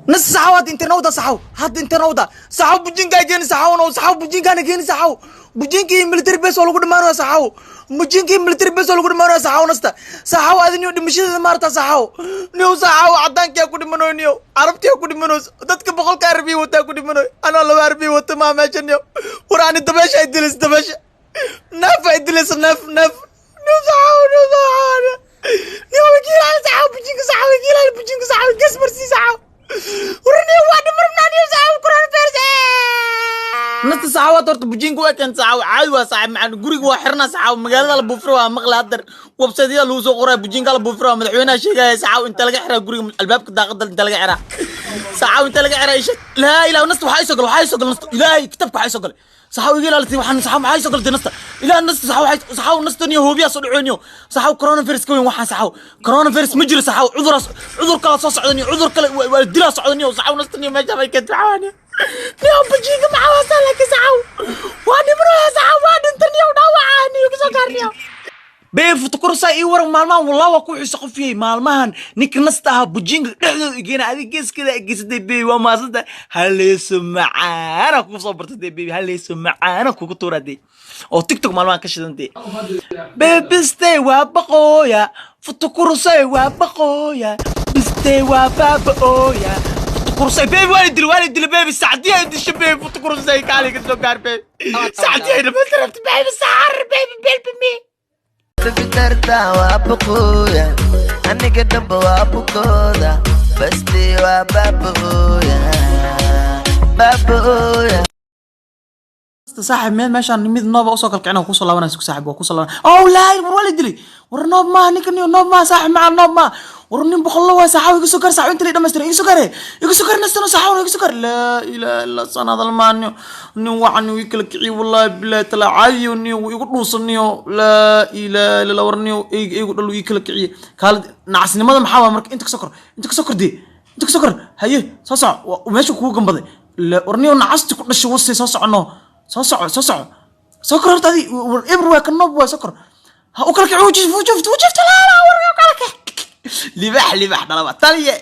Nas saxaw, hadda intee nawda saxaw, hadda intee nawda saxaw? Bujinkaa keeni saxaw, no saxaw, bujinkaana keeni saxaw. Bujinkii military base oo lagu dhimaanaya saxaw, bujinkii military base oo lagu dhimaanaya saxaw. Nasta saxaw, adi niyo dhimashadeeda maarta saxaw, niyo saxaw, cadaankiyaa ku dhimanoy, niyo carabtiyaa ku dhimanoy, dadka 100-ka arabiya wataa ku dhimanoy, anaa laba arabiya wata maa meesha niyo. War ani dabeesha ay dilaysa, dabeesha neef ay dilaysa, neef neef niyo saxaw, niyo saxaw, niyo wakiilaal saxaw, bujinka saxaw, wakiilaal bujinka saxaw, gasmarsi saxaw. War niyo waa dhimarnaa niyo saxaw, coronavirus nasta saxawaad. Horta bujinka waa keen saxaw, caadi waa saaxib macaan. Guriga waa xirna saxaw, magaalada la buufiro waa maqla. Hadar website-yada lagu soo qoraya bujinka la buufiro waa madaxweynaha sheegaya saxaw. Inta laga xiraa guriga, albaabka daaqada inta laga xiraa saxaw, inta laga xiraa isha laa ilaa. Nasta waxaa isoo galay, waxaa isoo galay nasta. Ilaahay kitabka waxaa isoo galay saxaw, iga ilaalintay waxaan saxaw. Maxaa isoo galtay nasta? Ilaa nasta saxaw, saxaw nasta niyo hoobiyaa soo dhacooniyo saxaw. Coronavirus ka weyn waxaan saxaw, coronavirus ma jiro saxaw. Cuduraas cudur kala soo socda niyo, cudur kale waa dilaa socda niyo saxaw. Nasta niyo meesha bay keentay waxaa niyo, niyo bajiinka maxaa waasaa? Laakiin saxaw waa dhimanaya saxaw, waa dhinta niyo, dhaawacaa niyo kasoo gaar niyo. Bee futukursa ii waran maalmahan, wallah waa ku xiso qofyey maalmahan. Ninka nasta ahaa bujinka dhexdooda igeena, adiga geeskeeda geysatay. Bey waa maasanta, haleeso macaana kugu soo bartay bey, haleeso macaana kugu tuuraday oo TikTok maalmahan ka shidantay. Bebiste waa baqooya, futukursay waa baqooya, biste waa baaba-ooya. Futukursay baby, waa la dilay, waa la dilay baby, sacdiya ay disho baby. Futukursay kaali ka soo gaar baby, sacdiya ay dhamaystiratay baby, saar baby, baby me. Bitarta waa boqooya, aniga dhanba waa bukooda, basti waa baabooya, baabooya. Saaxib, meel meeshaan mid nooba usoo kalkicina, kusoo laabanaysa saaxib, waa kusoo laabanay. Oh laa, war waa la dilay. War noob maaha ninka niyo, noob maaha saaxib, macaa noob maaha. War nin boqollo waa saaxib, iga soo gar saaxib, inta la dhamaystira iga soo gare, iga soo gar nastano saaxib, iga soo gar. Laa ilaaha illa san hadal maa niyo, nin wacan ii kala kiciy wallahi billahi tala caadiyo niyo, wuu igu dhuusan niyo. Laa ilaaha illa. War niyo eyga eygu dhal ii kala kiciye. Kaala nacasnimada maxaa waa marka? Inta kasoo kor, inta kasoo kor dee, inta kasoo kor. Haye, soo soco, meesha kugu gambaday. War niyo nacasti ku dhashay wasay, soo socono, soo soco, soo soco, soo kor. Horta adi war ebr waa ka noob waa, soo kor ha u kala kici. Wujif wujif wujif talaala. War u kala kici, libaax libaax dhalaba taliye.